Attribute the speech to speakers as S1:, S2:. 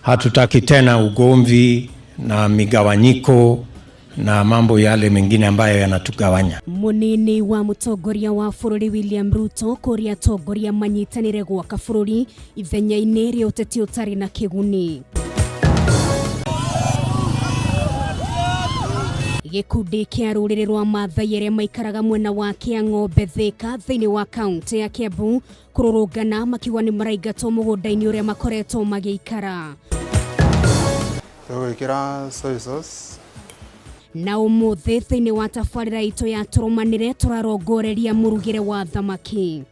S1: Hatutaki tena ugomvi na migawanyiko na mambo yale mengine ambayo yanatugawanya.
S2: Munini wa mutongoria wa bururi William Ruto kuria atongoria manyitanire gwaka bururi ithenya-inĩ rĩa ũteti ũtarĩ na kĩguni. Gĩkundi kĩa rũrĩrĩ rwa Maathai arĩa maikaraga mwena wa Kĩang'ombe Thika thĩinĩ wa kaunti ya Kiambu kũrũrũngana makiuga nĩ maraingatwo mũgũnda-inĩ ũrĩa makoretwo magĩikara.
S3: Tũgwĩkĩra soy sauce.
S2: Na ũmũthĩ thĩinĩ wa tabarĩra itũ ya tũrũmanĩre tũrarongoreria mũrugĩre wa thamaki.